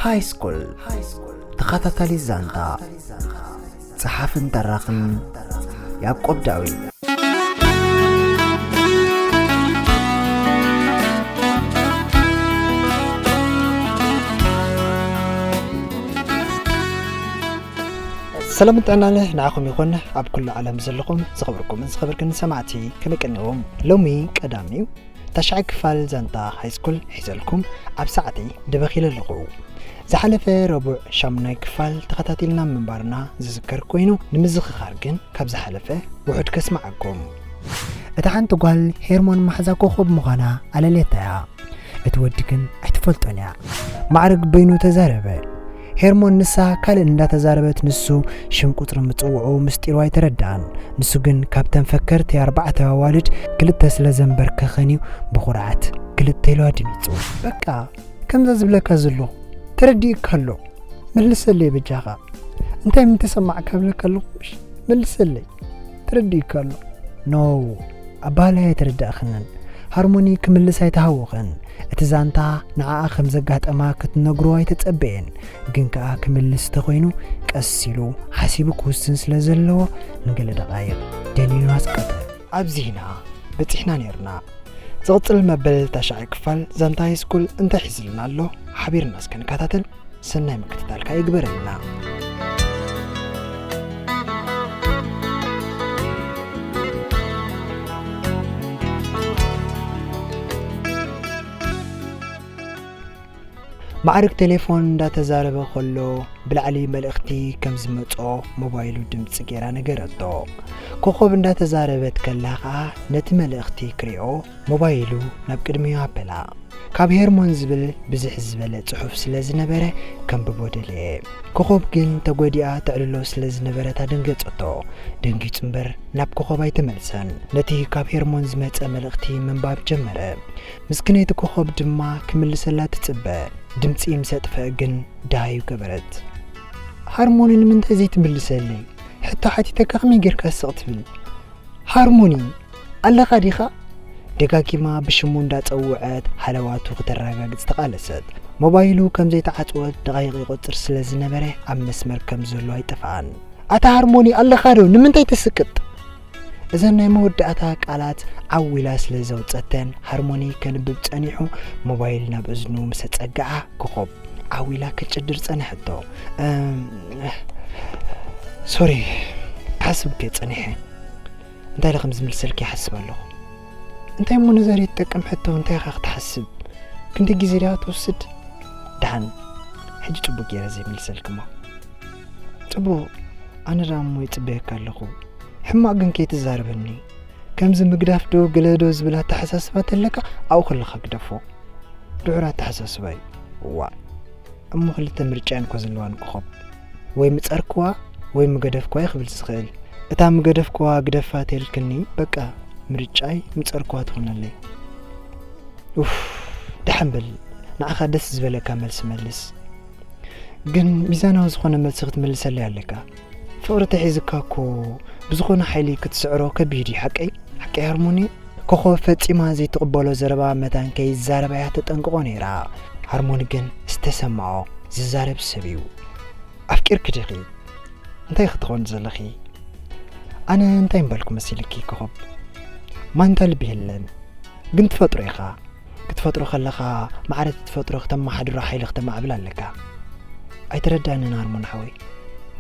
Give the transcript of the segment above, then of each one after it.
ሃይ ስኩል ተኸታታሊ ዛንታ፣ ጸሓፍን ተራኽን ያዕቆብ ዳዊት። ሰላም ጥዕናለ ንዓኹም ይኹን፣ ኣብ ኩሉ ዓለም ዘለኹም ዝኸበርኩምን ዝኸበርክን ሰማዕቲ ከመይ ቀኒኹም? ሎሚ ቀዳም እዩ። ታሽዓይ ክፋል ዛንታ ሃይስኩል ሒዘልኩም ኣብ ሰዓተይ ደበኺለ ኣለኹ። ዝሓለፈ ረቡዕ ሻሙናይ ክፋል ተኸታቲልና ምንባርና ዝዝከር ኮይኑ፣ ንምዝኽኻር ግን ካብ ዝሓለፈ ውሑድ ከስምዓኩም። እታ ሓንቲ ጓል ሄርሞን ማሕዛ ኮኾብ ምዃና ኣለልየታ እያ። እቲ ወዲ ግን ኣይትፈልጦን እያ። ማዕረግ በይኑ ተዛረበ። ሄርሞን ንሳ ካልእ እንዳተዛረበት፣ ንሱ ሽም ቁጽሪ ምጽውዑ ምስጢሩ ኣይተረድኣን። ንሱ ግን ካብተን ፈከርቲ ኣርባዕተ ኣዋልድ ክልተ ስለ ዘንበርከኸን እዩ ብኹርዓት ክልተ ኢሉ ኣድሚጹ። በቃ ከምዛ ዝብለካ ዘለኹ ተረዲእካ ኣሎ። መልሰለይ በጃኻ። እንታይ ምን ተሰማዕካ ብለካ ኣለኹ ምሽ? መልሰለይ። ተረዲእካ ኣሎ። ኖ፣ ኣባህላይ ኣይተረዳእኽንን። ሃርሞኒ ክምልስ ኣይተሃወኸን። እቲ ዛንታ ንዓኣ ከም ዘጋጠማ ክትነግሮ ኣይተጸበየን። ግን ከኣ ክምልስ ተኾይኑ ቀስ ኢሉ ሓሲቡ ክውስን ስለ ዘለዎ ንገለ ደቓይቕ ደኒኑ ኣስቀጠ። ኣብዚ ኢና በጺሕና ነይርና። ዝቕጽል መበል ታሽዓይ ክፋል ዛንታ ሃይስኩል እንታይ ሒዝልና ኣሎ? ሓቢርና እስከ ንከታተል። ሰናይ ምክትታል ከኣ ይግበረልና። ማዕርግ ቴሌፎን እንዳተዛረበ ከሎ ብላዕሊ መልእኽቲ ከም ዝመጾ ሞባይሉ ድምጺ ገይራ ነገረቶ። ኮኾብ እንዳተዛረበት ከላ ከኣ ነቲ መልእኽቲ ክሪኦ ሞባይሉ ናብ ቅድሚኡ ኣበላ። ካብ ሄርሞን ዝብል ብዝሕ ዝበለ ጽሑፍ ስለ ዝነበረ ከንብቦ ደለየ። ኮኾብ ግን ተጎዲኣ ተዕልሎ ስለ ዝነበረት ኣደንገጸቶ። ደንጊጹ እምበር ናብ ኮኾብ ኣይተመልሰን። ነቲ ካብ ሄርሞን ዝመጸ መልእኽቲ ምንባብ ጀመረ። ምስክነይቲ ኮኾብ ድማ ክምልሰላ ትጽበ። ድምጺ ምስ ኣጥፍአ ግን ደሃዩ ገበረት። ሃርሞኒ ንምንታይ ዘይትምልሰለይ? ሕቶ ሓቲተካ ከመይ ጌርካ ስቕ ትብል? ሃርሞኒ ኣለኻ ዲኻ? ደጋጊማ ብሽሙ እንዳጸውዐት ሃለዋቱ ክተረጋግጽ ተቓለሰት። ሞባይሉ ከም ዘይተዓጽወት ደቓይቕ ይቖጽር ስለ ዝነበረ ኣብ መስመር ከም ዘሎ ኣይጠፍኣን። ኣታ ሃርሞኒ ኣለኻ ዶ? ንምንታይ ትስቅጥ? እዘን ናይ መወዳእታ ቃላት ዓው ኢላ ስለ ዘውጸተን ሃርሞኒ ከንብብ ጸኒሑ ሞባይል ናብ እዝኑ ምስ ኣጸግዓ ኮኾብ ዓው ኢላ ክትጭድር ጸንሐቶ። እም፣ ሶሪ፣ ክሓስብ ከ ጸኒሐ። እንታይ ኢለ ከም ዝምልሰልኪ ይሓስብ ኣለኹ። እንታይ እሞ ነዛ ዘይትጠቅም ሕቶ እንታይ ኢኻ ክትሓስብ? ክንደይ ግዜ ድያ ትወስድ? ደሓን፣ ሕጂ ጽቡቅ ገይረ ዘይምልሰልኪ እሞ። ጽቡቅ፣ ኣነ ደኣ እሞ ይጽበየካ ኣለኹ። ሕማቅ ግን ከይትዛረበኒ። ከምዚ ምግዳፍ ዶ ገለ ዶ ዝብል ኣተሓሳስባ ተለካ ኣብኡ ከለኻ ግደፎ። ድሑር ኣተሓሳስባ እዩ። እዋእ። እሞ ክልተ ምርጫ እየን እኮ ዘለዋን ኮኾብ። ወይ ምጸርክዋ ወይ ምገደፍክዋ እዩ ክብል ዝኽእል። እታ ምገደፍክዋ ግደፋ ተልክኒ፣ በቃ ምርጫይ ምጸርክዋ ትኾነለይ። ኡፍ፣ ደሓን በል፣ ንዓኻ ደስ ዝበለካ መልሲ መልስ። ግን ሚዛናዊ ዝኾነ መልሲ ክትምልሰለይ ኣለካ። ፍቕሪ ተሒዝካ እኮ ብዝኾነ ሓይሊ ክትስዕሮ ከቢድ እዩ፣ ሓቀይ? ሓቀይ ሃርሞኒ? ኮኾብ ፈጺማ ዘይትቕበሎ ዘረባ መታን ከይዛረባ እያ ተጠንቅቖ ነይራ። ሃርሞኒ ግን ዝተሰምዖ ዝዛረብ ሰብ እዩ። ኣፍቂርኪ ዲኺ? እንታይ ክትኾን ዘለኺ? ኣነ እንታይ እምበልኩ መሲልኪ ኮኾብ? ማንታ ልቢ የለን። ግን ትፈጥሮ ኢኻ። ክትፈጥሮ ከለኻ ማዕረ እቲ ትፈጥሮ ክተመሓድሮ ሓይሊ ክተማዕብል ኣለካ። ኣይተረዳእንን ሃርሞን ሓወይ።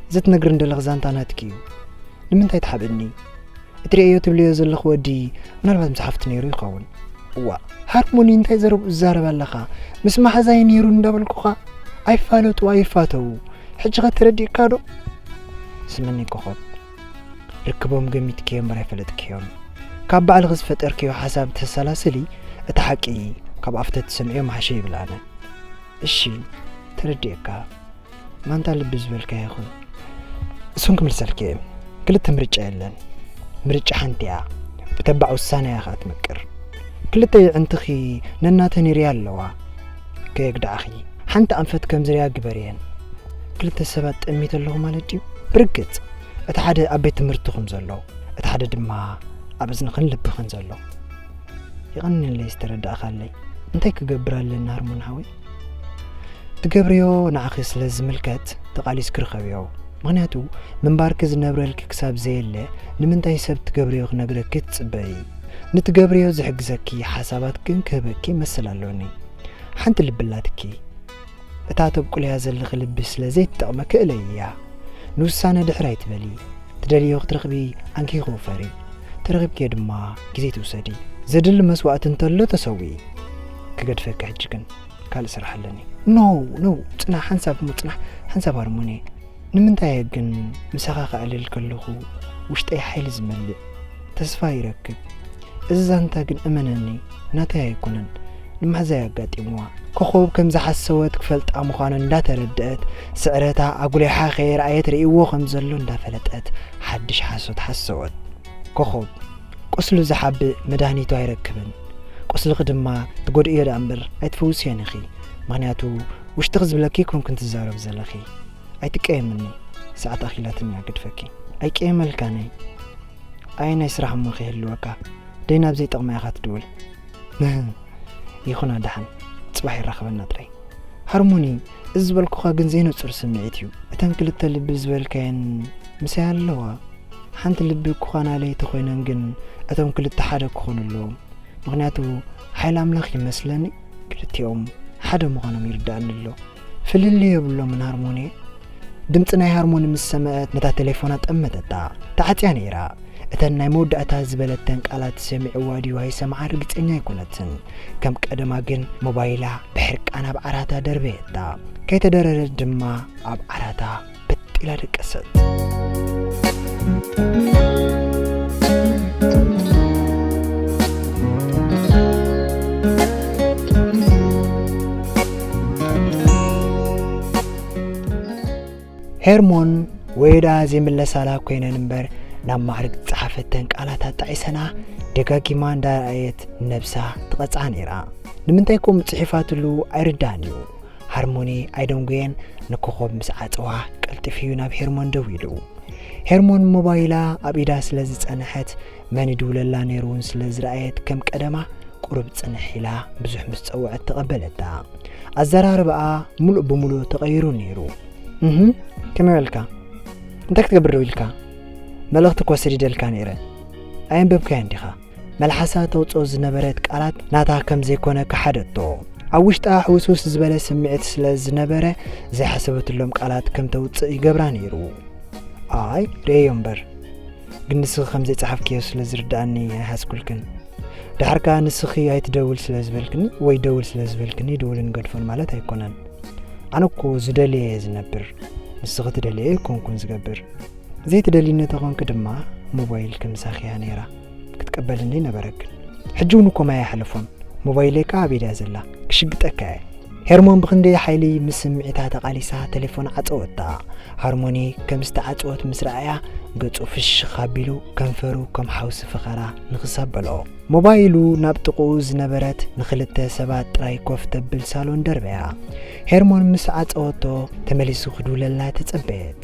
እዚ ትነግርኒ ዘለኺ ዛንታ ናትኪ እዩ። ንምንታይ ትሓብእኒ? እትርእዮ ትብልዮ ዘለኺ ወዲ ምናልባት ምስ ሓፍቱ ነይሩ ይኸውን። እዋእ፣ ሃርሞኒ እንታይ ዘረብኡ ትዛረብ ኣለኻ? ምስ መሓዛይ ነይሩ እንዳበልኩኻ? ኣይፋለጡ ኣይፋተዉ። ሕጂ ኸ ተረዲእካ ዶ? ስምኒ ኮኾብ፣ ርክቦም ገሚትክዮ እምበር ኣይፈለጥክዮን። ካብ ባዕልኺ ዝፈጠርክዮ ሓሳብ ተሰላስሊ፣ እቲ ሓቂ ካብ ኣፍ ተትሰምዕዮ ምሓሸ ይብል ኣነ። እሺ፣ ተረዲኤካ። ማንታ ልቢ ዝበልካ ይኹን። እሱን ክምልሰልኪ እየ። ክልተ ምርጫ የለን። ምርጫ ሓንቲ እያ። ብተባዕ ውሳነ እያ ኸኣ ትምቅር። ክልተ የዕንትኺ ነናተን ይሪኣ ኣለዋ። ከየግድዓኺ። ሓንቲ ኣንፈት ከም ዝሪኣ ግበርየን። ክልተ ሰባት ጠሚተ ኣለኹ ማለት ድዩ? ብርግጽ፣ እቲ ሓደ ኣብ ቤት ትምህርትኹም ዘሎ፣ እቲ ሓደ ድማ ኣብ እዝንኽን ልብኽን ዘሎ። የቐንየለይ ዝተረዳእኻለይ። እንታይ ክገብር ኣለኒ ሃርሞን ሓወይ? ትገብርዮ ንዓኺ ስለ ዝምልከት ተቓሊስኪ ርኸብዮ። ምኽንያቱ ምንባርኪ ዝነብረልኪ ክሳብ ዘየለ ንምንታይ ሰብ ትገብርዮ ክነግረኪ ትጽበዪ? ንትገብርዮ ዝሕግዘኪ ሓሳባት ግን ክህበኪ መሰል ኣሎኒ። ሓንቲ ልቢ ኣላትኪ። እታ ተብቁልያ ዘለኺ ልቢ ስለ ዘይትጠቕመኪ እለይያ። ንውሳነ ድሕር ኣይትበሊ። ትደልዮ ክትረኽቢ ኣንኪኺ ውፈሪ። ተረኺብክዮ ድማ ግዜ ትውሰዲ። ዘድሊ መስዋእቲ እንተሎ ተሰውኢ። ክገድፈኪ ሕጂ ግን ካልእ ስራሕ ኣለኒ። ኖ፣ ኖ፣ ጽናሕ፣ ሓንሳብ እሞ ጽናሕ፣ ሓንሳብ ሃርሞኒ። ንምንታይ እየ ግን ምሳኻ ከዕልል ከለኹ ውሽጠይ ሓይሊ ዝመልእ? ተስፋ ይረክብ። እዚ ዛንታ ግን እመነኒ ናተይ ኣይኮነን፣ ንማሕዛይ ኣጋጢምዋ። ኮኾብ ከም ዝሓሰወት ክፈልጣ ምዃኑ እንዳተረድአት፣ ስዕረታ ኣጉሊሓ ከየርኣየት ርእይዎ ከም ዘሎ እንዳፈለጠት ሓድሽ ሓሶት ሓሰወት። ኮኾብ፣ ቁስሉ ዝሓብእ መድሃኒቱ ኣይረክብን። ቁስልኺ ድማ ትጎድእዮ ደኣ እምበር ኣይትፍውስዮን ኢኺ። ምኽንያቱ ውሽጥኺ ዝብለኪ ኣይኮንክን ትዛረቢ ዘለኺ። ኣይትቀየምኒ፣ ሰዓት ኣኺላትኒ እያ ገድፈኪ። ኣይቀየመልካን እየ። ኣየናይ ስራሕ እሞ ከይህልወካ? ደይ ናብ ዘይጠቕማ ኢኻ ትድውል። ይኹና ደሓን፣ ጽባሕ ይራኸበና ጥራይ። ሃርሞኒ፣ እዚ ዝበልኩኻ ግን ዘይንጹር ስምዒት እዩ። እተን ክልተ ልቢ ዝበልካየን ምሳይ ኣለዋ። ሓንቲ ልቢ ክኾና ለይቲ ኮይነን ግን እቶም ክልተ ሓደ ክኾኑ ኣለዎም። ምኽንያቱ ሓይሊ ኣምላኽ ይመስለኒ ክልቲኦም ሓደ ምዃኖም ይርድኣኒ ኣሎ። ፍልልይ የብሎምን ሃርሞኒ። ድምጺ ናይ ሃርሞኒ ምስ ሰምዐት ነታ ቴሌፎና ጠመተታ። ተዓጽያ ነይራ። እተን ናይ መወዳእታ ዝበለተን ቃላት ሰሚዕዋ ድዩ ኣይሰምዓን ርግጸኛ ኣይኮነትን። ከም ቀደማ ግን ሞባይላ ብሕርቃን ኣብ ዓራታ ደርበየታ። ከይተደረረት ድማ ኣብ ዓራታ በጥ ኢላ ደቀሰት። ሄርሞን ወይ ደኣ ዘይምለሳላ ኮይነን እምበር፣ ናብ ማዕርግ ዝጸሓፈተን ቃላት ኣጣዒሰና ደጋጊማ እንዳረኣየት ነብሳ ትቐጽዓ ነይራ። ንምንታይ ከምኡ ጽሒፋትሉ ኣይርዳእን እዩ። ሃርሞኒ ኣይደንጎየን፣ ንኮኾብ ምስ ዓጸዋ ቀልጢፉ እዩ ናብ ሄርሞን ደዊሉ። ሄርሞን ሞባይላ ኣብ ኢዳ ስለ ዝጸንሐት መን ይድውለላ ነይሩ እውን ስለ ዝረኣየት ከም ቀደማ ቁሩብ ጽንሕ ኢላ ብዙሕ ምስ ጸውዐት ተቐበለታ። ኣዘራርባኣ ሙሉእ ብሙሉእ ተቐይሩ ነይሩ። እህ፣ ከመይ በልካ? እንታይ ክትገብር ደው ኢልካ? መልእኽቲ እኮ ሰዲደልካ ነይረ። ኣየንበብካዮን ዲኻ? መልሓሳ ተውጽኦ ዝነበረት ቃላት ናታ ከም ዘይኮነ ከሓደቶ። ኣብ ውሽጣ ሕውስውስ ዝበለ ስምዒት ስለ ዝነበረ ዘይሓሰበትሎም ቃላት ከም ተውጽእ ይገብራ ነይሩ። ኣይ፣ ርእየዮ እምበር። ግን ንስኺ ከም ዘይጸሓፍክዮ ስለ ዝርድኣኒ ኣይሓዝኩልክን። ደሓር ከኣ ንስኺ ኣይትደውል ስለ ዝበልክኒ ወይ ደውል ስለ ዝበልክኒ ድውልን ገድፎን ማለት ኣይኮነን። ኣነ እኮ ዝደልየ እየ ዝነብር። ንስኺ ትደልየ ኣይኮንኩን ዝገብር። ዘይትደልይኒ ተኾንኪ ድማ ሞባይልኪ ምሳኺ እያ ነይራ። ክትቀበልኒ ነበረክን። ሕጂ እውን እኮ ማይ ኣይሓለፎን። ሞባይለይ ከኣ ኣብ ኢዳ ዘላ። ክሽግጠካ እየ። ሄርሞን ብኽንደይ ሓይሊ ምስ ስምዒታ ተቓሊሳ ቴሌፎን ዓጸወታ። ሃርሞኒ ከም ዝተዓጸወት ምስ ረኣያ ገጹ ፍሽኽ ኣቢሉ ከንፈሩ ከም ሓውሲ ፈኸራ ንኽስ ኣበሎ። ሞባይሉ ናብ ጥቕኡ ዝነበረት ንኽልተ ሰባት ጥራይ ኮፍ ተብል ሳሎን ደርበያ። ሄርሞን ምስ ዓጸወቶ ተመሊሱ ክድውለላ ተጸበየት።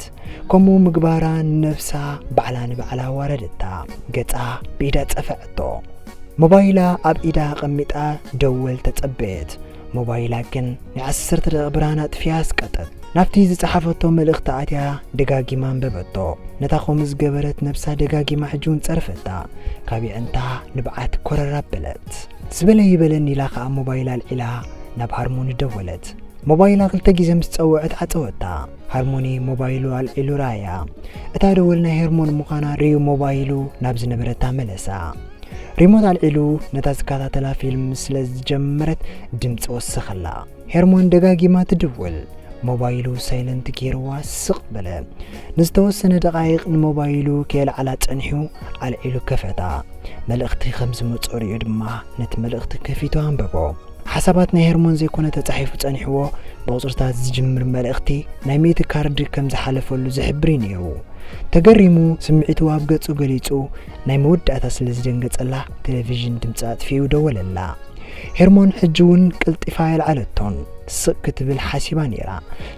ከምኡ ምግባራ ንነብሳ ባዕላ ንባዕላ ኣዋረደታ። ገጻ ብኢዳ ጸፈዐቶ። ሞባይላ ኣብ ኢዳ ኣቐሚጣ ደወል ተጸበየት። ሞባይላ ግን ናይ ዓሰርተ ደቂቕ ብርሃን ኣጥፊኣ ኣስቀጠት። ናብቲ ዝጸሓፈቶ መልእኽቲ ኣትያ ደጋጊማ ኣንበበቶ። ነታ ከምኡ ዝገበረት ነብሳ ደጋጊማ ሕጂ እውን ጸረፈታ። ካብ የዕንታ ንብዓት ኮረር ኣበለት። ዝበለ ይበለኒ ኢላ ኸኣ ሞባይላ ኣልዒላ ናብ ሃርሞኒ ደወለት። ሞባይላ ክልተ ግዜ ምስ ጸውዐት ዓጸወታ። ሃርሞኒ ሞባይሉ ኣልዒሉ ረኣያ። እታ ደወል ናይ ሄርሞን ምዃና ርእዩ ሞባይሉ ናብ ዝነበረታ መለሳ። ሪሞት ኣልዒሉ ነታ ዝከታተላ ፊልም ስለ ዝጀመረት ድምጺ ወሰኸላ። ሄርሞን ደጋጊማ ትድውል። ሞባይሉ ሳይለንት ገይርዋ ስቕ በለ። ንዝተወሰነ ደቓይቕ ንሞባይሉ ከየልዓላ ጸኒሑ ኣልዒሉ ከፈታ። መልእኽቲ ከም ዝመጾ ርእዩ ድማ ነቲ መልእኽቲ ከፊቱ ኣንበቦ። ሓሳባት ናይ ሄርሞን ዘይኮነ ተጻሒፉ ጸኒሕዎ ብቑጽርታት ዝጅምር መልእኽቲ ናይ ሚእቲ ካርድ ከም ዝሓለፈሉ ዝሕብር እዩ ነይሩ። ተገሪሙ ስምዒቱ ኣብ ገጹ ገሊጹ ናይ መወዳእታ ስለ ዝደንገጸላ ቴሌቪዥን ድምጺ ኣጥፊኡ ደወለላ። ሄርሞን ሕጂ እውን ቀልጢፋ ኣየልዓለቶን። ስቕ ክትብል ሓሲባ ነይራ።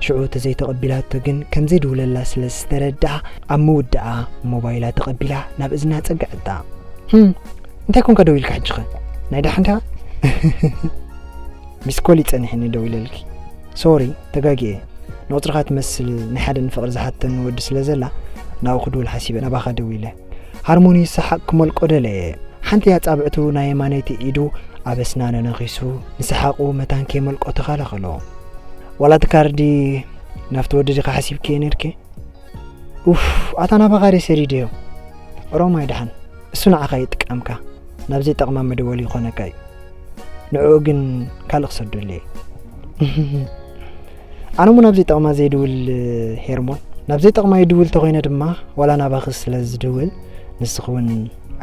ሽዑ ተዘይተቐቢላቶ ግን ከም ዘይድውለላ ስለ ዝተረድኣ ኣብ ምውድኣ ሞባይላ ተቐቢላ ናብ እዝና ጸግዐታ። ህም፣ እንታይ ኮንካ ደው ኢልካ ሕጂ ኸ? ናይ ደሓን ዲኻ? ሚስኮል ይጸኒሕኒ ደው ኢለልኪ። ሶሪ፣ ተጋጊየ። ንቑጽርኻ ትመስል ናይ ሓደ ንፍቕሪ ዝሓተኒ ወዲ ስለ ዘላ፣ ናብኡ ክድውል ሓሲበ ናባኻ ደዊለ። ሃርሞኒ ሰሓቕ ክመልቆ ደለየ። ሓንቲ ኣጻብዕቱ ናይ የማነይቲ ኢዱ ኣብ ኣስናኑ ነኺሱ፣ ንሰሓቑ መታን ከይመልቆ ተኸላኸሎ። ዋላ እቲ ካርዲ ናብቲ ወዲ ዲኻ ሓሲብክዮ ነርኪ? ኡፍ፣ ኣታ ናባኻ ድየ ሰዲደዮ? ኦሮማይ ደሓን፣ እሱ ንዓኻ ይጥቀምካ፣ ናብ ዘይጠቕማ መደወሊ ይኾነካ እዩ። ንዕኡ ግን ካልእ ክሰደሉ እየ። ኣነ እሞ ናብ ዘይጠቕማ ዘይድውል ሄርሞን፣ ናብ ዘይጠቕማ ይድውል ተኾይነ ድማ ዋላ ናባኺ ስለ ዝድውል ንስኺ እውን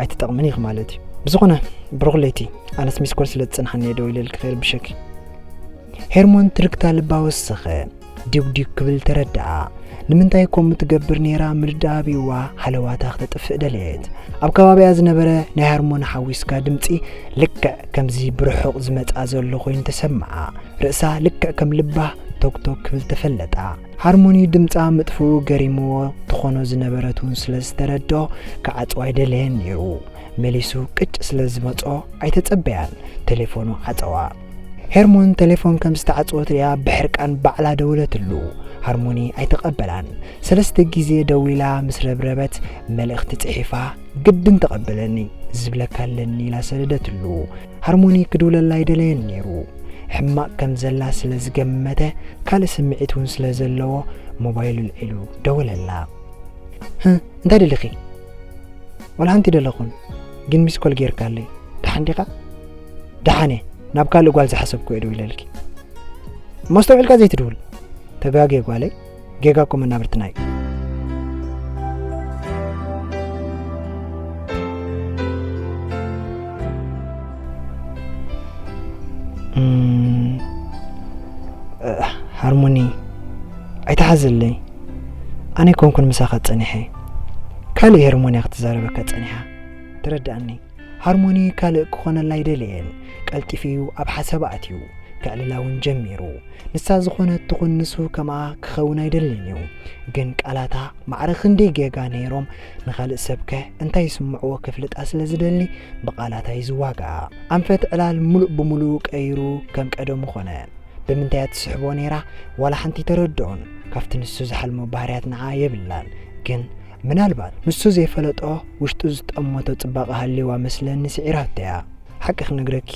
ኣይትጠቕምን ኢኺ ማለት እዩ። ብዝኾነ ብሩኽ ለይቲ፣ ኣነስ ሚስኮል ስለ ዝጸንሓኒ እየ ደው ኢለልኪ ከይርብሸኪ። ሄርሞን ትርግታ ልባ ወሰኸ። ዲግ ዲግ ክብል ተረድኣ። ንምንታይ ከምኡ ትገብር ነይራ ምርዳእ ኣቢዋ ሃለዋታ ክተጥፍእ ደለየት። ኣብ ከባቢኣ ዝነበረ ናይ ሃርሞን ሓዊስካ ድምጺ ልክዕ ከምዚ ብርሑቕ ዝመጻ ዘሎ ኮይኑ ተሰምዓ። ርእሳ ልክዕ ከም ልባ ቶክቶክ ክብል ተፈለጣ። ሃርሞኒ ድምጻ ምጥፍኡ ገሪምዎ ትኾኖ ዝነበረት እውን ስለ ዝተረድኦ ክዓጽዋ ኣይደለየን ነይሩ። መሊሱ ቅጭ ስለ ዝመጾ ኣይተጸበያን፣ ቴሌፎኑ ዓጸዋ። ሄርሞን ቴሌፎን ከም ዝተዓጽወት ሪኣ ብሕርቃን ባዕላ ደወለትሉ። ሃርሞኒ ኣይተቐበላን። ሰለስተ ግዜ ደዊላ ምስ ረብረበት መልእኽቲ ጽሒፋ፣ ግድን ተቐበለኒ፣ ዝብለካ ኣለኒ ኢላ ሰደደትሉ። ሃርሞኒ ክድውለላ ኣይደለየን ነይሩ። ሕማቕ ከም ዘላ ስለ ዝገመተ፣ ካልእ ስምዒት እውን ስለ ዘለዎ ሞባይሉ ኣልዒሉ ደወለላ። "ህ፣ እንታይ ደሊኺ?" "ዋላ ሓንቲ ደለኹን፣ ግን ሚስኮል ጌርካለይ። ደሓን ዲኻ?" "ደሓን እየ፣ ናብ ካልእ ጓል ዝሓሰብኩ እየ ደዊለልኪ። እሞ ኣስተውዒልካ ዘይትድውል?" "ተጋግየ ጓለይ፣ ጌጋ እኮ መናብርትና እዩ." እም፣ እ፣ ሃርሞኒ፣ ኣይትሓዝለይ። ኣነ ኣይኮንኩን ምሳኻ ጸኒሐ። ካልእ ሄርሞን እያ ክትዛረበካ ጸኒሓ። ተረድኣኒ። ሃርሞኒ ካልእ ክኾነላ ኣይደለየን። ቀልጢፉ እዩ ኣብ ሓሳብ ኣትዩ። ከዕልላ እውን ጀሚሩ። ንሳ ዝኾነት ትኹን ንሱ ከምኣ ክኸውን ኣይደልን እዩ። ግን ቃላታ ማዕረ ክንደይ ጌጋ ነይሮም፣ ንኻልእ ሰብከ እንታይ ይስምዕዎ ክፍልጣ ስለ ዝደሊ ብቓላታ እዩ ዝዋጋኣ። ኣንፈት ዕላል ሙሉእ ብሙሉእ ቀይሩ ከም ቀደሙ ኾነ። ብምንታይ እያ ትስሕቦ ነይራ? ዋላ ሓንቲ ተረድኦን። ካብቲ ንሱ ዝሓልሞ ባህርያት ንዓ የብላን። ግን ምናልባት ንሱ ዘይፈለጦ ውሽጡ ዝጠመቶ ጽባቐ ሃልይዋ መስለኒ ስዒራቶ እያ። ሓቂ ክነግረኪ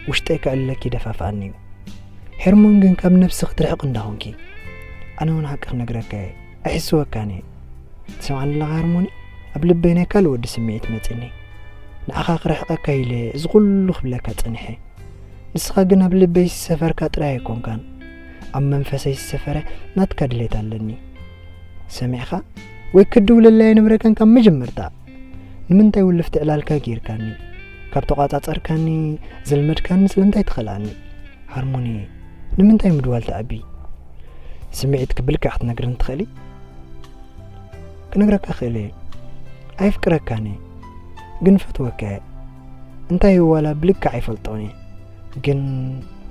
ውሽጠይ ከዕልለኪ ይደፋፍኣኒ እዩ። ሄርሞን ግን ካብ ነብሲ ክትርሕቕ እንዳኾንኪ። ኣነ እውን ሓቂ ክነግረካ እየ። ኣይሕስወካን እየ። ትሰምዓኒ ኣለኻ ሃርሞኒ? ኣብ ልበይ ናይ ካልእ ወዲ ስምዒት መጺኒ። ንዓኻ ክርሕቐካ ኢለ እዚ ኩሉ ክብለካ ጸኒሐ። ንስኻ ግን ኣብ ልበይ ዝሰፈርካ ጥራይ ኣይኮንካን፣ ኣብ መንፈሰይ ዝሰፈረ ናትካ ድሌት ኣለኒ። ሰሚዕኻ? ወይ ክትድውለለይ ኣይነበረካን ካብ መጀመርታ። ንምንታይ ውልፍቲ ዕላልካ ጌርካኒ? ካብ ተቋጻጸርካኒ፣ ዘልመድካኒ ስለምንታይ ትኸልኣኒ? ሃርሞኒ፣ ንምንታይ ምድዋል ትኣቢ? ስምዒትኪ ብልክዕ ክትነግርኒ ትኽእሊ? ክነግረካ ክእል እየ። ኣየፍቅረካን እየ፣ ግን እፈትወካ እየ። እንታይ እዩ ዋላ ብልክዕ ኣይፈልጦን እየ፣ ግን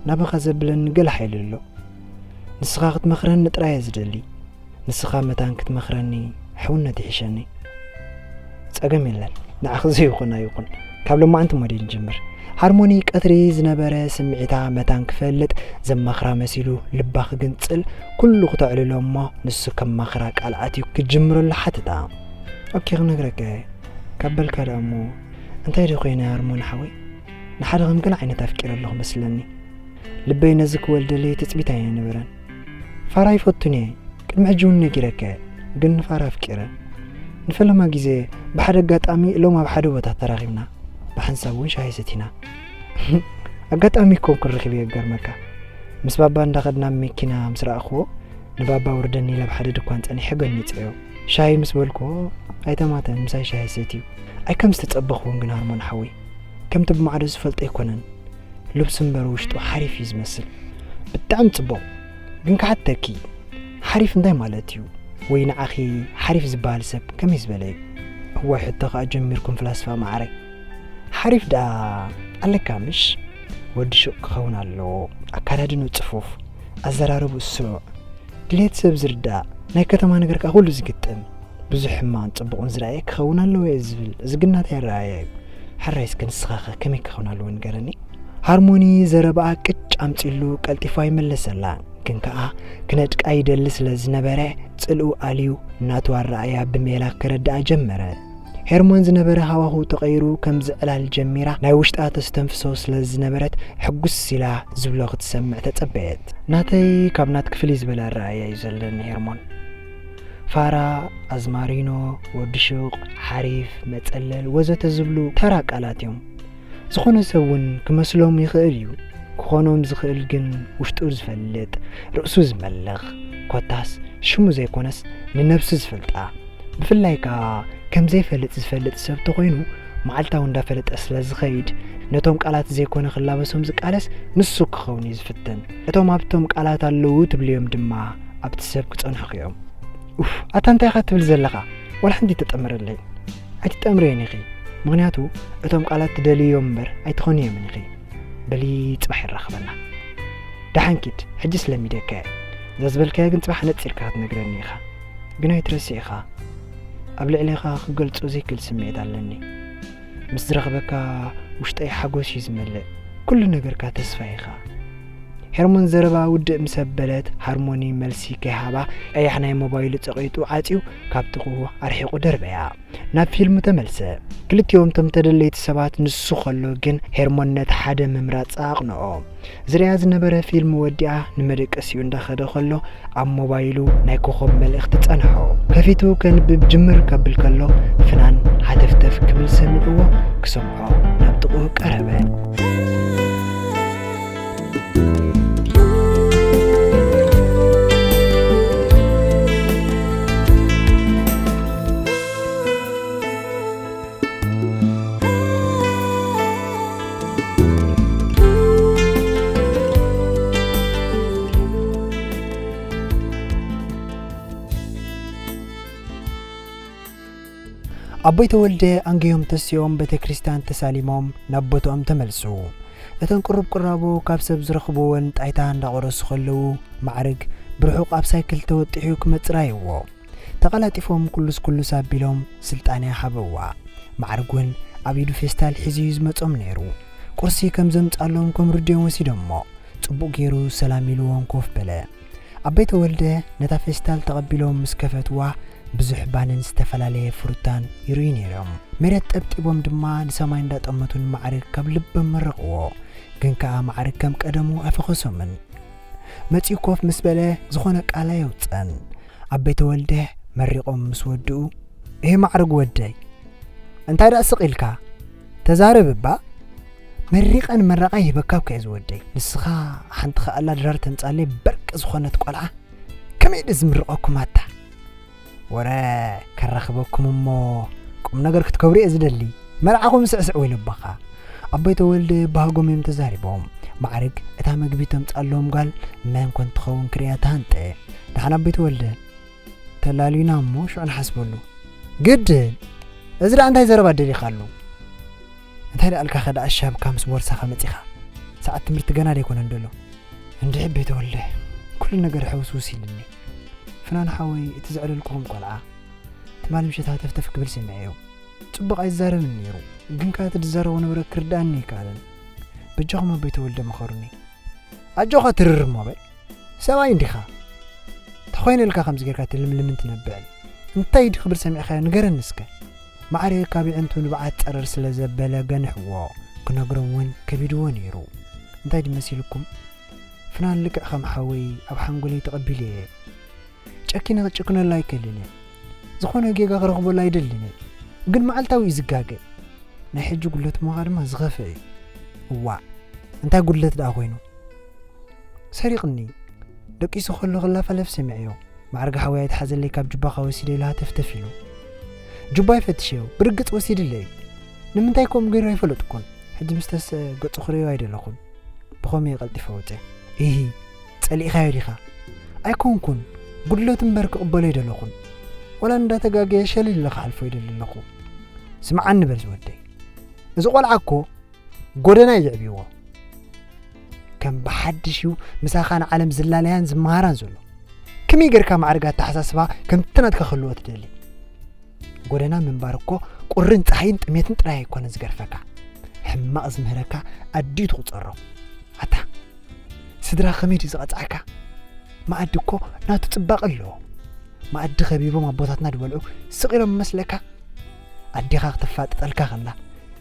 ናባኻ ዘብለኒ ገለ ሓይሊ ኣሎ። ንስኻ ክትመኽረኒ ጥራይ እየ ዝደሊ። ንስኻ መታን ክትመኽረኒ ሕውነት ይሕሸኒ። ጸገም የለን፣ ንዓኺ ዘይኹን ኣይኹን። ካብ ሎማዓንቲ እሞ ድየ ንጅምር። ሃርሞኒ ቀትሪ ዝነበረ ስምዒታ መታን ክፈልጥ ዘማኽራ መሲሉ ልባ ክግንጽል ኩሉ ክተዕልሎ እሞ ንሱ ከማኽራ ቃል ኣትዩ ክጅምረሉ ሓተታ። ኦኬ ክነግረካ እየ። ካብ በልካ ደኣ እሞ እንታይ ዶ ኮይነ ሃርሞኒ ሓወይ? ንሓደ ከም ገለ ዓይነት ኣፍቂረ ኣለኹ መስለኒ። ልበይ ነዚ ክወልደለይ ትጽቢት ኣይነበረን። ፋራ ይፈቱን እየ። ቅድሚ ሕጂ እውን ነጊረካ እየ፣ ግን ንፋራ ኣፍቂረ። ንፈለማ ግዜ ብሓደ ኣጋጣሚ ሎም ኣብ ሓደ ቦታ ተራኺብና፣ ብሓንሳብ እውን ሻሂ ሰቲና። ኣጋጣሚ ኮንኩን ረኺበዮ ክገርመካ። ምስ ባባ እንዳኸድና ኣብ መኪና ምስ ረኣኽዎ፣ ንባባ ውርደኒ ኢለ ኣብ ሓደ ድኳን ጸኒሐ ገኒጸዮ። ሻሂ ምስ በልክዎ፣ ኣይተማተን፣ ምሳይ ሻሂ ሰትዩ። ኣይ ከም ዝተጸበኽዎን ግን ሃርሞን ሓወይ፣ ከምቲ ብማዕዶ ዝፈልጦ ኣይኮነን። ልብሱ እምበር ውሽጡ ሓሪፍ እዩ ዝመስል። ብጣዕሚ ጽቡቕ። ግን ክሓተኪ፣ ሓሪፍ እንታይ ማለት እዩ? ወይ ንዓኺ ሓሪፍ ዝበሃል ሰብ ከመይ ዝበለ እዩ? እዋይ፣ ሕቶ ከኣ ጀሚርኩም ፍላስፋ መዓረይ። ሓሪፍ ደኣ ኣለካ ምሽ? ወዲ ሹቕ ክኸውን ኣለዎ። ኣካዳድንኡ ጽፉፍ፣ ኣዘራርብኡ ስሩዕ፣ ድሌት ሰብ ዝርዳእ፣ ናይ ከተማ ነገር ከኣ ኩሉ ዝግጥም። ብዙሕ ሕማቕን ጽቡቕን ዝረኣየ ክኸውን ኣለዎ እየ ዝብል። እዚ ግን ናተይ ኣረኣእያ እዩ። ሕራይ እስከ ንስኻኸ ከመይ ክኸውን ኣለዎ ንገረኒ? ሃርሞኒ ዘረባኣ ቅጭ ኣምጺሉ ቀልጢፉ ኣይመለሰላን። ግን ከኣ ክነድቃ ይደሊ ስለ ዝነበረ፣ ጽልኡ ኣልዩ ናቱ ኣረኣእያ ብሜላ ከረድኣ ጀመረ። ሄርሞን ዝነበረ ሃዋህው ተቐይሩ ከም ዝዕላል ጀሚራ፣ ናይ ውሽጣ ተስተንፍሶ ስለ ዝነበረት ሕጉስ ኢላ ዝብሎ ክትሰምዕ ተጸበየት። ናተይ ካብ ናትኪ ፍልይ ዝበለ ኣረኣእያ እዩ ዘለኒ ሄርሞን። ፋራ፣ ኣዝማሪኖ፣ ወዲ ሹቕ፣ ሓሪፍ፣ መጸለል ወዘተ ዝብሉ ተራ ቃላት እዮም። ዝኾነ ሰብ እውን ክመስሎም ይኽእል እዩ። ክኾኖም ዝኽእል ግን ውሽጡ ዝፈልጥ፣ ርእሱ ዝመልኽ፣ ኮታስ ሽሙ ዘይኮነስ ንነብሱ ዝፈልጣ። ብፍላይ ከኣ ከም ዘይፈልጥ ዝፈልጥ ሰብ ተኾይኑ መዓልታዊ እንዳፈለጠ ስለ ዝኸይድ ነቶም ቃላት ዘይኮነ ክላበሶም ዝቃለስ ንሱ ክኸውን እዩ ዝፍትን። እቶም ኣብቶም ቃላት ኣለዉ ትብልዮም ድማ ኣብቲ ሰብ ክጸንሑኺ እዮም። ኡፍ፣ ኣታ እንታይ ኢኻ ትብል ዘለኻ? ዋላ ሓንቲ ተጠምረለይ። ኣይትጠምርዮን ኢኺ። ምኽንያቱ እቶም ቃላት ትደልዮም እምበር ኣይትኾንዮምን ኢኺ። በሊ ጽባሕ ይራኸበና። ደሓን ኪድ፣ ሕጅስ ለሚደካ እየ። እዛ ዝበልካያ ግን ጽባሕ ነጺርካ ክትነግረኒ ኢኻ። ግን ኣይትረስዕ ኢኻ። ኣብ ልዕሌኻ ክገልጾ ዘይክእል ስምዒት ኣለኒ። ምስ ዝረኽበካ ውሽጠይ ሓጎስ እዩ ዝመልእ። ኩሉ ነገርካ ተስፋ ኢኻ። ሄርሞን ዘረባ ውድእ ምስ ኣበለት፣ ሃርሞኒ መልሲ ከይሃባ ቀያሕ ናይ ሞባይሉ ጸቒጡ ዓጽዩ ካብ ጥቕኡ ኣርሒቑ ደርበያ። ናብ ፊልሙ ተመልሰ። ክልቲኦም እቶም ተደለይቲ ሰባት ንሱ ከሎ ግን ሄርሞን ነቲ ሓደ ምምራጻ ኣቕንኦ። ዝርእያ ዝነበረ ፊልም ወዲኣ ንመደቀሲኡ እንዳኸደ ከሎ ኣብ ሞባይሉ ናይ ኮኾብ መልእኽቲ ጸንሖ። ከፊቱ ከንብብ ጅምር ከብል ከሎ ፍናን ሃተፍተፍ ክብል ሰሚዕዎ ክሰምዖ ናብ ጥቕኡ ቀረበ። ኣቦይ ተወልደ ኣንገዮም ተሲኦም ቤተ ክርስቲያን ተሳሊሞም ናብ ቦትኦም ተመልሱ። እተን ቅሩብ ቅራቦ ካብ ሰብ ዝረኽብወን ጣይታ እንዳቆረሱ ከለዉ ማዕርግ ብርሑቕ ኣብ ሳይክል ተወጢሑ ክመጽእ ረኣይዎ። ተቐላጢፎም ኩሉስ ኩሉስ ኣቢሎም ስልጣንያ ሃበዋ። ማዕርግ እውን ኣብ ኢዱ ፌስታል ሒዙ እዩ ዝመጾም ነይሩ። ቁርሲ ከም ዘምጻሎም ከም ርድዮም ወሲዶሞ ጽቡቕ ገይሩ ሰላም ኢልዎም ኮፍ በለ። ኣቦይ ተወልደ ነታ ፌስታል ተቐቢሎም ምስ ከፈትዋ ብዙሕ ባንን ዝተፈላለየ ፍሩታን ይርእዩ ነይሮም። መሬት ጠብጢቦም ድማ ንሰማይ እንዳጠመቱ ንማዕርግ ካብ ልቦም መረቕዎ። ግን ከኣ ማዕርግ ከም ቀደሙ ኣይፈኸሶምን። መጺኡ ኮፍ ምስ በለ ዝኾነ ቃል ኣየውጸን። ኣቦይ ተወልደ መሪቖም ምስ ወድኡ፣ "እህ ማዕርግ ወደይ፣ እንታይ ደኣ ስቕ ኢልካ? ተዛረብ እባ። መሪቐ ንመረቓ ይህበካ እኮ እየ ዝወደይ። ንስኻ ሓንቲ ከኣላ ድራር ተምጻለይ በርቂ ዝኾነት ቆልዓ ከመይ ድየ ዝምርቐኩም ኣታ?" "ወረ ከራኽበኩም እሞ ቁም ነገር ክትከብሩ እየ ዝደሊ። መርዓኹም ስዕስዕ ወይ ልባኻ?" ኣቦይ ተወልደ ባህጎም እዮም ተዛሪቦም። ማዕርግ እታ መግቢ ተምጻሎም ጓል መን ኮን ትኸውን ክርእያ ተሃንጠ። "ደሓን ኣቦይ ተወልደ?" "ተላልዩና እሞ ሽዑ ንሓስበሉ። ግድን? እዚ ደኣ እንታይ ዘረባ ደሊኻሉ? እንታይ ደኣልካ ከ ደኣ ሻብካ ምስ ቦርሳኻ መጺኻ? ሰዓት ትምህርቲ ገና ደይኮነን ደሎ?" "እንድዒ ኣቦይ ተወልደ፣ ኩሉ ነገር ሕውስውስ ኢልኒ። ፍናን ሓወይ እቲ ዘዕለልኩኹም ቆልዓ ትማሊ ምሸት ሃተፍተፍ ክብል ሰሚዐዮ። ጽቡቕ ኣይዛረብን ነይሩ፣ ግን ከኣ እቲ ዝዛረቦ ነበረ ክርድኣኒ ኣይከኣለን። በጃኹም ኣቦይ ተወልደ ምኸሩኒ። ኣጆኻ ትርር እሞ በል፣ ሰብኣይ እንዲኻ። ተኾይነልካ ከምዚ ጌርካ ትልምልምን ትነብዕን። እንታይ ድዩ ክብል ሰሚዕካዮ ንገረኒ እስከ?" ማዕረ ካብ የዕንቱ ንብዓት ጸረር ስለ ዘበለ ገንሕዎ፣ ክነግሮም እውን ከቢድዎ ነይሩ። "እንታይ ድዩ መሲልኩም? ፍናን ልክዕ ከም ሓወይ ኣብ ሓንጎለይ ተቐቢለየ። ጨኪነ ክጭክነላ ኣይክእልን እየ። ዝኾነ ጌጋ ክረኽበሉ ኣይደልን እየ። ግን መዓልታዊ እዩ ዝጋገ። ናይ ሕጂ ጉድለት ምዃ ድማ ዝኸፍእ እዩ። እዋእ፣ እንታይ ጉድለት ደኣ ኮይኑ? ሰሪቕኒ። ደቂሱ ከሎ ክላፋለፍ ሰሚዐዮ። ማዕርግ ሓወይ ኣይትሓዘለይ ካብ ጁባኻ ወሲደ ኢሉ ሃተፍተፍ ኢሉ። ጁባይ ፈትሸዮ፣ ብርግጽ ወሲድለይ እዩ። ንምንታይ ከምኡ ገይሩ ኣይፈለጥኩን። ሕጂ ምስ ተስአ ገጹ ክርእዮ ኣይደለኹን። ብኸመይ ቀልጢፈ ወጸ?" "ኢሂ፣ ጸሊእኻዮ ዲኻ?" "ኣይኮንኩን፣ ጉድለት እምበር ክቕበሎ ኣይደለኹን። ወላ እንዳተጋገየ ሸል ኢለ ክሓልፎ ይደሊ ኣለኹ። ስምዓኒ በል ዝወደይ። እዚ ቆልዓ እኮ ጎደና እዩ የዕብይዎ። ከም ብሓድሽ እዩ ምሳኻን ዓለም ዝላለያን ዝመሃራን ዘሎ። ከመይ ጌርካ ማዕርግ ኣተሓሳስባ ከምቲ ናትካ ክህልዎ ትደሊ? ጎደና ምንባር እኮ ቁርን ጸሓይን ጥሜትን ጥራይ ኣይኮነን ዝገርፈካ። ሕማቕ ዝምህረካ ኣዲኡ ትቑጸሮ። ኣታ ስድራ ከመይ ድዩ ዝቐጽዓካ? መኣዲ እኮ ናቱ ጽባቐ ኣለዎ። መኣዲ ከቢቦም ኣቦታትና ዝበልዑ ስቕ ኢሎም መስለካ? ኣዴኻ ክተፋጥጠልካ ከላ፣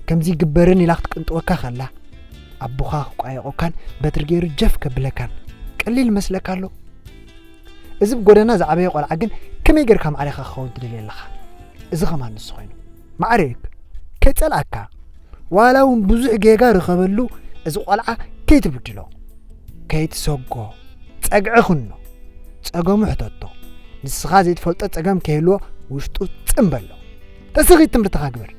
ከምዚ ይግበርን ኢላ ክትቅንጥወካ ከላ፣ ኣቦኻ ክቋየቑካን በትሪ ገይሩ ጀፍ ከብለካን ቀሊል መስለካ ኣሎ? እዚ ብጎደና ዝዓበየ ቆልዓ ግን ከመይ ጌርካ ማዕሬኻ ክኸውን ትደልየ ኣለኻ? እዚ ኸማን ንሱ ኮይኑ። ማዕሬክ ከይጸልኣካ፣ ዋላ እውን ብዙሕ ጌጋ ርኸበሉ፣ እዚ ቆልዓ ከይትብድሎ፣ ከይትሰጎ፣ ጸግዒ ኹኖ፣ ጸገሙ ሕተቶ። ንስኻ ዘይትፈልጦ ጸገም ከይህልዎ ውሽጡ ጽምበሎ። ተስኺት ትምህርትኻ ግበር።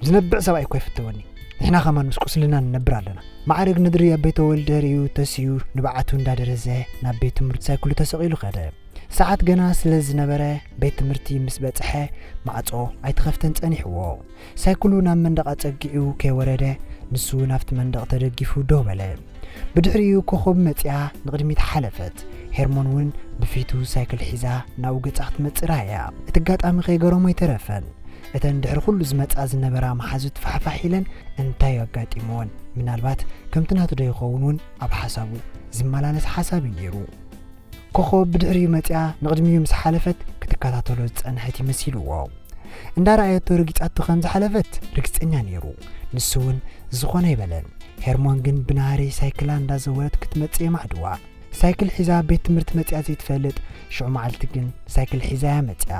ዝነብዕ ሰብኣይ እኮ ይፍተወኒ። ንሕና ኸማን ምስ ቁስልና ንነብር ኣለና። ማዕረግ ንድሪ ኣብ ቤተ ወልደ ርእዩ ተስዩ ንብዓቱ እንዳደረዘ ናብ ቤት ትምህርቲ ሳይክሉ ተሰቒሉ ኸደ። ሰዓት ገና ስለ ዝነበረ ቤት ትምህርቲ ምስ በጽሐ ማዕጾ ኣይተኸፍተን ጸኒሕዎ። ሳይክሉ ናብ መንደቕ ኣጸጊዑ ከይወረደ ንሱ ናብቲ መንደቕ ተደጊፉ ደው በለ። ብድሕሪኡ ኮኾብ መጺኣ ንቕድሚት ሓለፈት። ሄርሞን እውን ብፊቱ ሳይክል ሒዛ ናብኡ ገጻ ክትመጽእ ረኣያ። እቲ ኣጋጣሚ ከይገረሞ ኣይተረፈን። እተን ድሕሪ ኩሉ ዝመጻ ዝነበራ መሓዙት ፋሕፋሕ ኢለን እንታይ ኣጋጢምወን፣ ምናልባት ከምቲ ናቱ ዶ ይኸውን እውን ኣብ ሓሳቡ ዝመላለስ ሓሳብ እዩ ነይሩ። ኮኾብ ብድሕሪኡ መጺኣ ንቕድሚኡ ምስ ሓለፈት ክትከታተሎ ዝጸንሐት ይመሲልዎ። እንዳረኣየቶ ረጊጻቶ ከም ዝሓለፈት ርግጸኛ ነይሩ። ንሱ እውን ዝኾነ ኣይበለን። ሄርሞን ግን ብናህሪ ሳይክላ እንዳዘወረት ክትመጽእ የማዕድዋ። ሳይክል ሒዛ ቤት ትምህርቲ መጺኣ ዘይትፈልጥ ሽዑ መዓልቲ ግን ሳይክል ሒዛ እያ መጺኣ።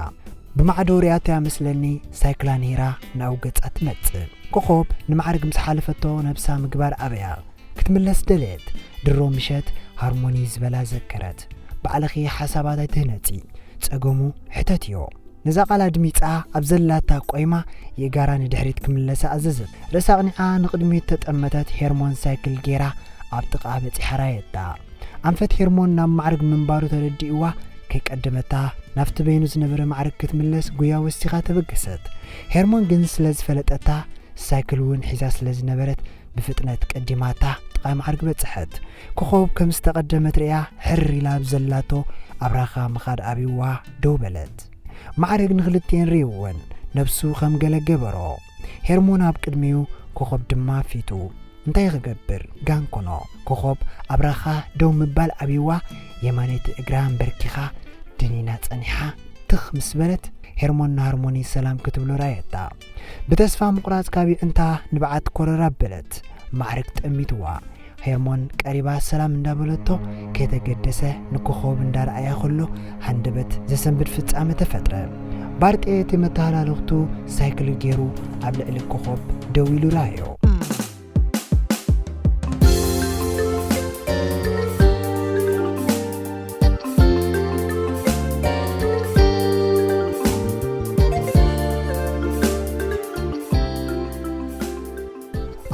ብማዕዶ ሪኣቶ እያ መስለኒ ሳይክላ ነይራ ናብኡ ገጻ ትመጽእ። ኮኾብ ንማዕርግ ምስ ሓለፈቶ ነብሳ ምግባር ኣበያ። ክትምለስ ደለየት። ድሮ ምሸት ሃርሞኒ ዝበላ ዘከረት። ባዕልኺ ሓሳባት ኣይትህነጺ፣ ጸገሙ ሕተትዮ። ነዛ ቃል ኣድሚጻ ኣብ ዘላታ ቆይማ የእጋራ ንድሕሪት ክምለሳ ኣዘዘት። ርእሳ ኣቕኒዓ ንቕድሚት ተጠመተት። ሄርሞን ሳይክል ጌራ ኣብ ጥቓ በጺሓ ራየታ። ኣንፈት ሄርሞን ናብ ማዕርግ ምንባሩ ተረዲእዋ ከይቀደመታ ናብቲ በይኑ ዝነበረ ማዕርግ ክትምለስ ጉያ ወሲኻ ተበገሰት። ሄርሞን ግን ስለ ዝፈለጠታ ሳይክል እውን ሒዛ ስለ ዝነበረት ብፍጥነት ቀዲማታ ጥቓ ማዕርግ በጽሐት። ኮኾብ ከም ዝተቐደመት ርእያ ሕር ኢላ ኣብ ዘላቶ ኣብራኻ ምኻድ ኣብይዋ ደው በለት። ማዕርግ ንኽልቲኤን ርእይወን ነብሱ ከም ገለ ገበሮ። ሄርሞን ኣብ ቅድሚኡ፣ ኮኾብ ድማ ፊቱ። እንታይ ክገብር? ጋንኮኖ። ኮኾብ ኣብራኻ ደው ምባል ኣብይዋ የማነይቲ እግራ ኣንበርኪኻ ድኒና ጸኒሓ ትኽ ምስ በለት ሄርሞን ንሃርሞኒ ሰላም ክትብሎ ረኣየታ። ብተስፋ ምቑራጽ ካብ ይዕንታ ንብዓት ኮረር ኣበለት። ማዕርግ ጠሚትዋ። ሄርሞን ቀሪባ ሰላም እንዳበለቶ ከይተገደሰ ንኮኾብ እንዳረኣያ ከሎ ሃንደበት ዘሰንብድ ፍጻመ ተፈጥረ። ባርጤ እቲ መተሃላለኽቱ ሳይክል ገይሩ ኣብ ልዕሊ ኮኾብ ደው ኢሉ ረኣዮ።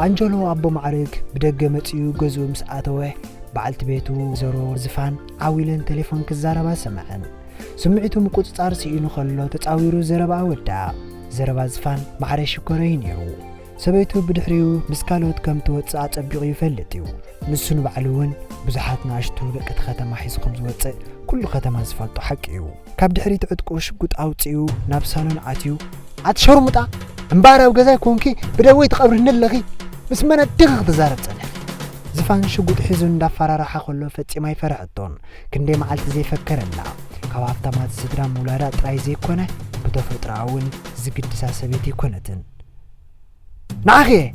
ኣንጀሎ ኣቦ ማዕርግ ብደገ መጺኡ ገዝኡ ምስ ኣተወ፣ በዓልቲ ቤቱ ወይዘሮ ዝፋን ዓው ኢለን ቴሌፎን ክዛረባ ሰምዐን። ስምዒቱ ምቁጽጻር ስኢኑ ከሎ ተጻዊሩ ዘረባኣ ወድኣ። ዘረባ ዝፋን ማዕረ ሽኮር እዩ ነይሩ። ሰበይቱ ብድሕሪኡ ምስ ካልኦት ከም ትወጽእ ኣጸቢቑ ይፈልጥ እዩ። ንሱ ንባዕሉ እውን ብዙሓት ንኣሽቱ ደቂ እቲ ከተማ ሒዙ ከም ዝወጽእ ኩሉ ከተማ ዝፈልጦ ሓቂ እዩ። ካብ ድሕሪት ዕጥቁ ሽጉጥ ኣውጺኡ ናብ ሳሎን ኣትዩ፣ ኣቲ ሸርሙጣ፣ እምበኣር ኣብ ገዛይ ኮንኪ ብደወይ ትቐብርኒ ኣለኺ? ምስ መን ኣዲኺ ክትዛረብ ጸኒሕኪ? ዝፋን ሽጉጥ ሒዙ እንዳፈራርሓ ከሎ ፈጺማ ኣይፈርሐቶን። ክንደይ መዓልቲ ዘይፈከረላ። ካብ ሃብታማት ስድራ ምውላዳ ጥራይ ዘይኮነ፣ ብተፈጥሮኣ እውን ዝግድሳ ሰበይቲ ኣይኮነትን። ንዓኺ እየ፣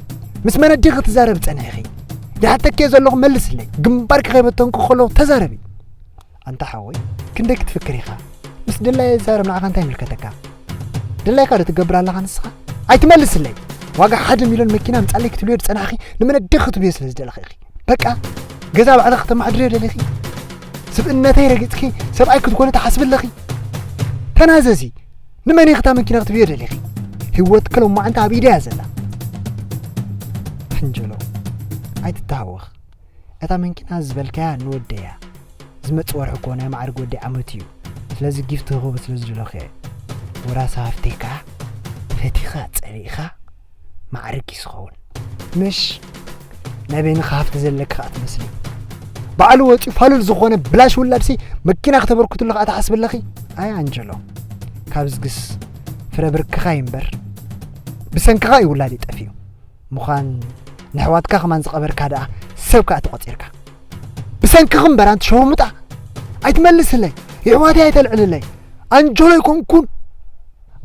ምስ መን ኣዲኺ ክትዛረቢ ጸኒሕኺ? ይሓተኪ እየ ዘለኹ፣ መልስለይ። ግንባርኪ ከይበተንኩ ከለኹ ተዛረቢ። ኣንታ ሓወይ፣ ክንደይ ክትፍክር ኢኻ? ምስ ድላየ ዝዛረብ ንዓኻ እንታይ ይምልከተካ? ድላይካ ዶ ትገብር ኣለኻ ንስኻ? ኣይትመልስለይ። ዋጋ ሓደ ሚልዮን መኪና ኣምጻለይ ክትብልዮ ዝጸናሕኺ ንመን ኣዴኺ ክትብልዮ ስለ ዝደለኺ ኢኺ። በቃ፣ ገዛ ባዕልኺ ከተማሕድርዮ ደሊኺ? ስብእነተይ ረጊጽኪ ሰብኣይ ክትኮኒ ትሓስቢ ኣለኺ? ተናዘዚ። ንመን ኢኺ እታ መኪና ክትብልዮ ደሊኺ? ህይወትኪ ሎማዕንቲ ኣብ ኢደይ እያ ዘላ። ኣንጀሎ፣ ኣይትተሃወኽ። እታ መኪና ዝበልካያ ንወደይ እያ። ዝመጽእ ወርሒ እኮ ናይ ማዕርግ ወዲ ዓመቱ እዩ። ስለዚ ጊፍት ክህቦ ስለ ዝደለኹ እየ። ወራሲ ሃፍተይ ከኣ ፈቲኻ ጸሊእኻ ማዕርግ እዩ ዝኸውን። ምሽ ናይ በይንኻ ሃፍቲ ዘለካ ከኣ ትመስሊ። ባዕሉ ወጺኡ ፋሉል ዝኾነ ብላሽ ውላድሲ መኪና ክተበርክትሉ ከኣ ትሓስቢ ኣለኺ? ኣይ ኣንጀሎ፣ ካብ ዝግስ ፍረ ብርክኻ እዩ እምበር ብሰንክኻ እዩ ውላድ ይጠፍዩ። ምዃን ንሕዋትካ ከማን ዝቐበርካ ደኣ ሰብ ከኣ ተቖጺርካ። ብሰንክኺ እምበር ኣንቲ ሸርሙጣ፣ ኣይትመልስለይ፣ የሕዋተይ ኣይተልዕልለይ። ኣንጀሎ ኣይኮንኩን።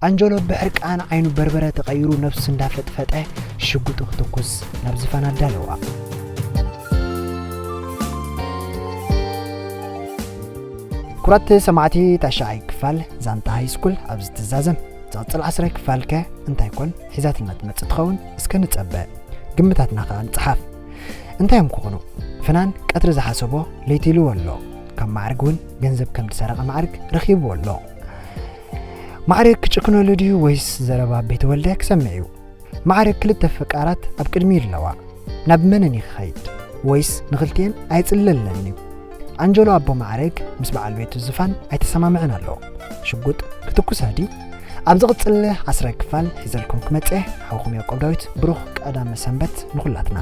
ኣንጀሎ ብሕርቃን ዓይኑ በርበረ ተቐይሩ ነብሱ እንዳፈጥፈጠ ሽጉጡ ክትኩስ ናብ ዝፋን ኣዳለዋ። ኩራት ሰማዕቲ ታሽዓይ ክፋል ዛንታ ሃይ ስኩል ኣብዚ ትዛዘም። ዝቕጽል ዓስራይ ክፋል ከ እንታይ ኮን ሒዛትና ትመጽእ ትኸውን? እስከ ንጸበ። ግምታትና ከኣ ንጽሓፍ። እንታይ እዮም ክኾኑ? ፍናን ቀትሪ ዝሓሰቦ ለይቲ ኢልዎ ኣሎ። ካብ ማዕርግ እውን ገንዘብ ከም ዝሰረቐ ማዕርግ ረኺብዎ ኣሎ። ማዕርግ ክጭክነሉ ድዩ ወይስ ዘረባ ቤተወልደ ክሰምዕ እዩ? ማዕርግ ክልተ ፈቃራት ኣብ ቅድሚ ኣለዋ። ናብ መነን እዩ ክኸይድ? ወይስ ንኽልቲኤን ኣይጽለለንን እዩ? ኣንጀሎ ኣቦ ማዕርግ ምስ በዓል ቤቱ ዝፋን ኣይተሰማምዕን ኣሎ። ሽጉጥ ክትኩስ ኣዲ ኣብ ዝቕጽል ዓስራይ ክፋል ሒዘልኩም ክመጽእ ሓውኹም ያዕቆብ ዳዊት። ብሩኽ ቀዳመ ሰንበት ንኹላትና።